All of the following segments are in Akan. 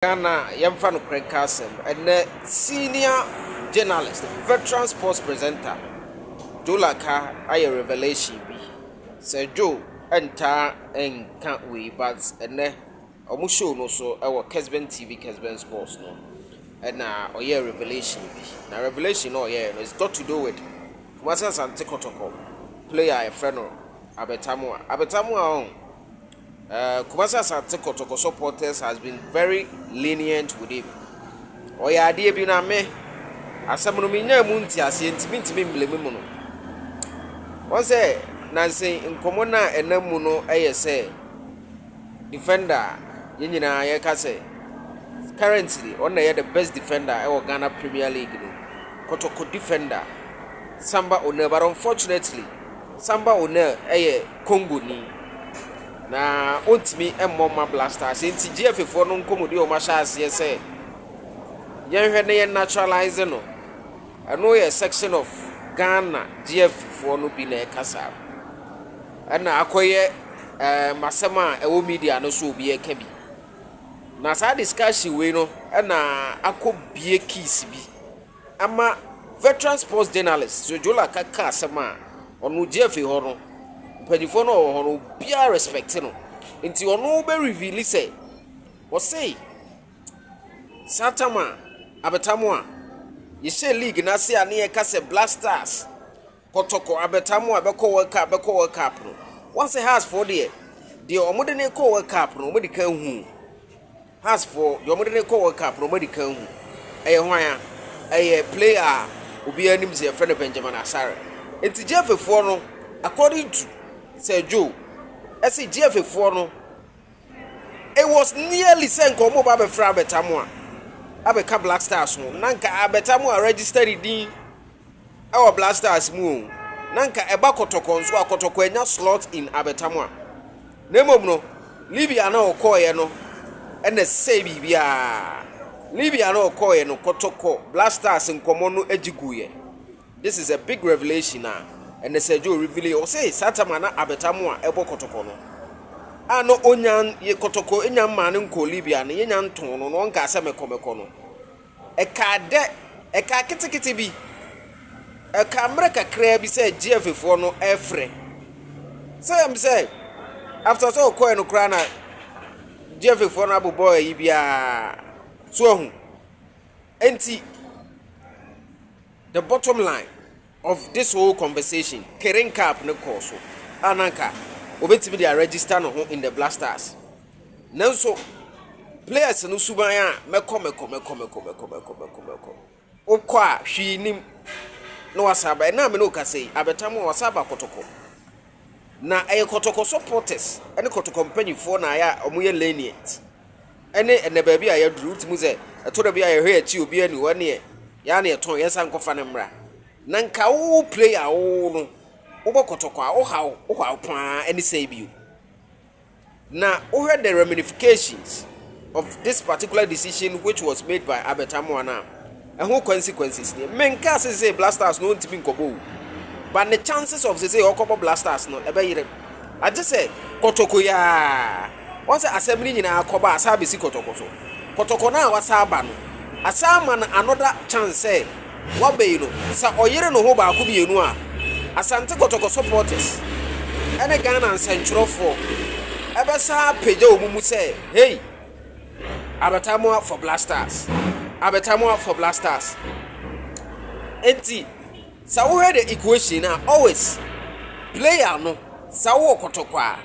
Ghana, yɛmfa nokorɛ nka asɛm. Ɛnnɛ, senior journalist, veteran sports presenter, Joe Laka ayɛ revelation bi. Sir Joe ntaa nka wei, but ɛnnɛ, wɔn show no so wɔ Kesben TV, Kesben Sports no, ɛna ɔyɛɛ revelation bi. Na revelation no a ɔyɛɛ no, it's got to do with Kumasi Asante Kɔtɔkɔ player a yɛfrɛ no Albert Amoah. Albert Amoah ɔn, Kumasi Asante Kotoko supporters has been very lenient with him. Ɔyɛ adeɛ bi na me asɛm no menyaa mu nteaseɛ nti mentumi mblame mu no. Wɔn sɛ nanse nkɔmmɔ no a ɛnam mu no yɛ sɛ defender a yɛn nyinaa yɛka sɛ currently ɔno na ɛyɛ the best defender ɛwɔ Ghana Premier League no. Kotoko defender Samba O'Neil, but unfortunately Samba O'Neil ɛyɛ Congoni na ɔntumi mmɔ ma Black Stars, nti GFA foɔ no nkɔmmɔdi a wɔn ahyɛ aseɛ sɛ yɛnhwɛ na yɛn naturalize no, ɛno yɛ section of Ghana GFA foɔ no bi na ɛka saa, ɛna akɔyɛ asɛm a ɛwɔ media no so obi ɛka bi. Na saa discussion wei no ɛna akɔ bie keys bi ama veteran sports journalist so Joe Laka ka asɛm a ɔno GFA hɔ no, mpanyinfoɔ no a wɔwɔ hɔ no, obiara respect no, nti ɔno bɛ reveal sɛ ɔsei saa tam a Albert Amoah yɛhyɛ league n'ase a ne yɛka sɛ Black Stars, Kɔtɔkɔ, Albert Amoah bɛkɔ World Cup, bɛkɔ World Cup no, wɔn sɛ Hearts foɔ deɛ wɔn de ne kɔ World Cup no, wɔn de kan hu Hearts foɔ deɛ wɔn de ne kɔ World Cup no, wɔn de kan hu ɛyɛ hwan a ɛyɛ player a obiara anim sɛ yɛfrɛ no Benjamin Asare. Nti GFA foɔ no, according to Sir Joe, ɛsɛ GFA foɔ no, it was nearly sɛ nka ɔmo ba abɛfrɛ Albert Amoah abɛka Black Stars ho, na nka Albert Amoah register ne din ɛwɔ Black Stars mu o, na nka ɛba Kɔtɔkɔ nso a, Kɔtɔkɔ anya slot in Albert Amoah. Na mmom no, Libya na ɔkɔɔeɛ no ɛna sɛ biribiara Libya na ɔkɔɔeɛ no, Kɔtɔkɔ, Black Stars nkɔmmɔ no agyi guiɛ. This is a big revelation a ɛnɛ sɛ Joe reveal. Ɔsɛ saa tam a na Albert Amoah ɛbɔ Kɔtɔkɔ no a no onya yɛ Kɔtɔkɔ enya mmaa no nkɔ Libya no, yɛnya ntɔn no na ɔnka sɛ mɛkɔ no, ɛka dɛ ɛka ketekete bi, ɛka mmerɛ kakraa bi sɛ GFA foɔ no ɛfrɛ sɛ ɛm sɛ after sɛ ɔkɔɛ no koraa na GFA foɔ no abobɔ ayi biara so ahu. Nti the bottom line of this whole conversation, Kirin Cup ne kɔɔ so a nanka obetumi de aregister ne ho in the Black Stars, nanso players no suban a mɛkɔ mɛkɔ mɛkɔ mɛkɔ mɛkɔ mɛkɔ mɛkɔ mɛkɔ, wokɔ a hwee nim na wasa aba. Ɛna me ne okasa yi, Albert Amoah wasa aba Kɔtɔkɔ, na ɛyɛ Kɔtɔkɔ supporters ɛne Kɔtɔkɔ mpanyinfoɔ na ayɛ a wɔyɛ lenient. Ɛne ɛnɛ baabi a yɛduru, wotumi sɛ ɛtɔ da bi a yɛhwɛ akyi, obi ani hɔ neɛ yɛa ne yɛtɔn yɛnsa nkɔfa ne mmra. Na nka wo player wo no wobɔ Kɔtɔkɔ a, wohaw paa ɛne sɛ bio na wohwɛ the ramifications of this particular decision which was made by Albert Amoah na ɛho consequences ni. Menka sɛ Black Stars no ntumi nkɔbɔ o, but the chances of sɛ ɔkɔbɔ Black Stars no ɛbɛyere, agye sɛ Kɔtɔkɔ yaa wɔn sɛ asɛm no nyinaa kɔba asa abɛsi Kɔtɔkɔ so. Kɔtɔkɔ no a wasa aba no, asa ama no another chance sɛ waba yi no, sɛ ɔyere ne ho baako mmienu a, Asante Kɔtɔkɔ supporters ɛne Ghana nsɛntwerɛfoɔ ɛbɛsa apagya wɔn mu sɛ, "Hey, Albert Amoah for Black Stars, Albert Amoah for Black Stars." Nti sɛ wohwɛ the equation a, always player no, sɛ wowɔ Kɔtɔkɔ a,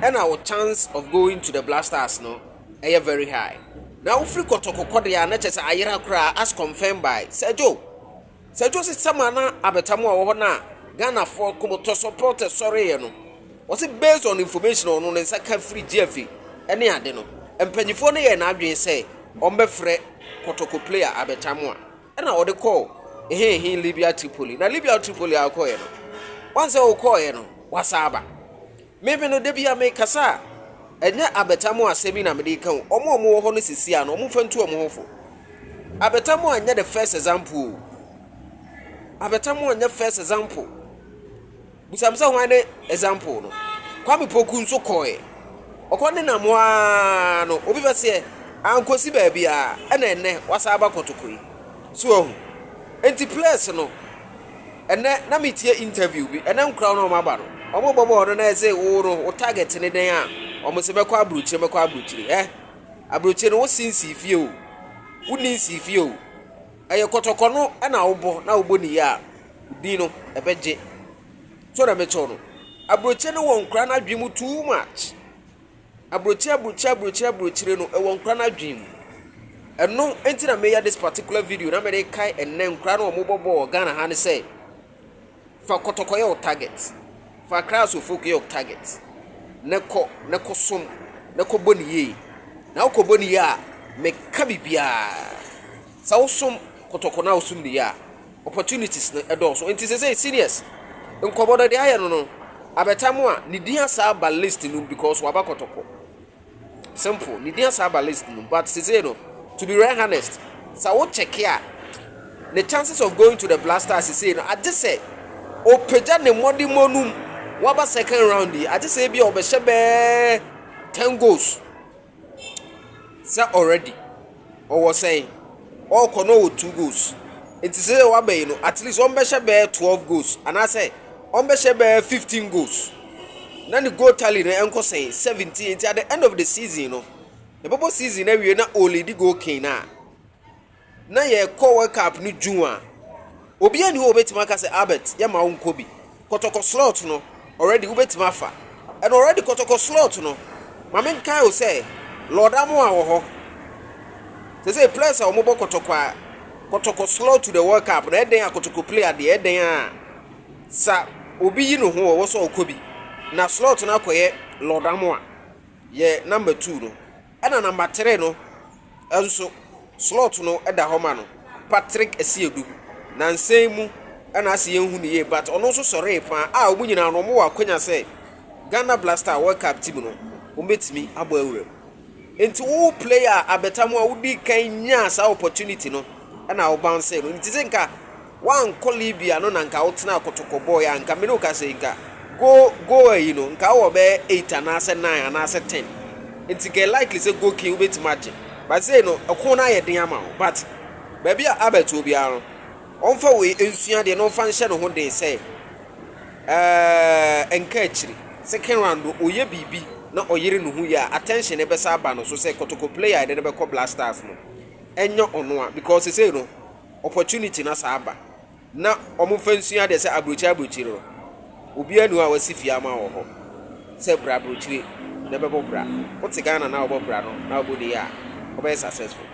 ɛna wo chance of going to the Black Stars no ɛyɛ very high. Na wofiri Kɔtɔkɔ kɔ deɛ a, na kyerɛ sɛ ayera koraa, as confirmed by Sir Joe. Sir Joe sɛ sama na Albert Amoah wɔ hɔ no a, Ghanafoɔ kɔmɔtɔ supporters sɔreeɛ no, wɔsɛ based on information a ɔno ne nsa ka firi GFA ɛne ade no, mpanyinfoɔ no yɛ n'adwene sɛ ɔmbɛfrɛ Kɔtɔkɔ player Albert Amoah, ɛna ɔde kɔɔ ehehe Libya Tripoli. Na Libya Tripoli a ɔkɔɔɛ no, wɔn sɛ ɔkɔɔɛ no, wasa aba. Mímí no, debi a mekasa a, ɛnyɛ Albert Amoah asɛm yi na mede ka o. Ɔmo a ɔmo wɔ hɔ no sisi a no, ɔmo mfa ntu ɔmo ho fo. Albert Amoah nyɛ the first example o. Albert Amoah nyɛ first example. Busam sɛ hwan ne example no? Kwame Poku nso kɔɛ, ɔkɔ ne nam waa no, obi bɛ seɛ Ankɔsi baabiara, ɛna ɛnnɛ wasan aba Kɔtɔkɔ yi. So wahu? Enti players no, ɛnnɛ na metie interview bi, ɛnnɛ nkora no a wɔaba no, wɔbɔ bɔɔl no na ɛsɛ wo no, wo target ne dɛn a, wɔn sɛ mɛkɔ aburokyire, mɛkɔ aburokyire. Ɛ, aburokyire no wo si nsii fie o, wonni nsii fie o. Ɛyɛ Kɔtɔkɔ no na wobɔ na wobɔ ne yie a, wo din no ɛbɛgye. So na mekyɛw no, aburokyire no wɔ nkora no adwene mu too much. Aburokyire aburokyire aburokyire aburokyire no ɛwɔ nkora no adwene mu. Ɛno nti na meyɛ this particular video na mede kae ɛnnɛ nkora no a wɔbɔ bɔɔl wɔ Ghana ha ne sɛ, fa Kɔtɔkɔ yɛ wo target, fa Accra Asofok yɛ wo target, na kɔ na kɔ som na kɔ bɔ ne yie. Na wokɔ bɔ ne yie a, meka biribiara. Sɛ wosom Kɔtɔkɔ na wosom ne yie a, opportunities no ɛdɔɔso. Nti sɛ seniors nkɔbɔ no deɛ ayɛ no, abɛta mu a ne din asa aba list no because waba Kɔtɔkɔ. Simple, ne din asa aba list no, but sɛ no, to be very honest, sɛ wo check a, the chances of going to the Black Stars sɛ no, agye sɛ ɔpagya ne mmɔdemmɔ no mu waba second round yi, agye sɛ ebi a ɔbɛhyɛ bɛɛ 10 goals. Sɛ already ɔwɔ sɛn, ɔrekɔ no ɔwɔ 2 goals, nti sɛ waba yi no, at least ɔmbɛhyɛ bɛyɛ 12 goals anaasɛ ɔmbɛhyɛ bɛyɛ 15 goals na ne goal tally no ɛnkɔ sɛn, 17. Nti at the end of the season no, yɛbɛbɔ season no awie na ɔlead goal king na yɛkɔ World Cup no June a, obiara ni hɔ a obɛtumi aka sɛ Albert yɛma wo nkɔ bi. Kɔtɔkɔ slot no already wobɛtumi afa, ɛna already Kɔtɔkɔ slot no, maame nkae o sɛ Lord Amoa wɔ hɔ sɛ players a wɔbɔ Kɔtɔkɔ a, Kɔtɔkɔ slot to the World Cup na ɛdɛn a Kɔtɔkɔ player deɛ ɛdɛn a sa obi yi ne ho wɔ sɛ ɔkɔ bi na slot no akɔyɛ Lord Amoa yɛ number 2 no, ɛna number 3 no nso slot no ɛda hɔ ma no Patrick Asiedu na nsɛn mu ɛna asɛ yɛn hu ne yie, but ɔno nso sɔree paa a wɔn nyinaa no wɔn wɔ akonnwa sɛ Ghana Black Star World Cup team no wɔn bɛtumi abɔ awura mu. Nti wo player abɛta mu a wodi kan nyaa saa opportunity no ɛna wo bounce no, nti sɛ nka wankɔ Libya no na nka wotena Kɔtɔkɔ bɔɔl a, nka mene wo ka sɛ nka go ayi no nka wowɔ bɛyɛ 8 anaasɛ 9 anaasɛ 10, nti nka likely sɛ goal king wobɛtumi agye, but sei no ɛko no ayɛ den ama wo. But baabi a Albert wɔ biara no, ɔmfa wei nsua deɛ na ɔmfa nhyɛ ne ho den sɛ nka akyiri second round no ɔyɛ biribi na ɔyere ne ho yie a, attention ne bɛsa aba no so sɛ Kɔtɔkɔ player a yɛde no bɛkɔ Black Stars no ɛnyɛ ɔno a, because sesei no opportunity na saa aba na ɔmomfa nsua deɛ sɛ aburokyire aburokyire no obiara ni hɔ a wasi fie ama wɔ hɔ sɛ bra aburokyire na ɛbɛbɔ bra. Wote Ghana na wobɔ bra no na wobɔ ne yie a, wobɛyɛ successful.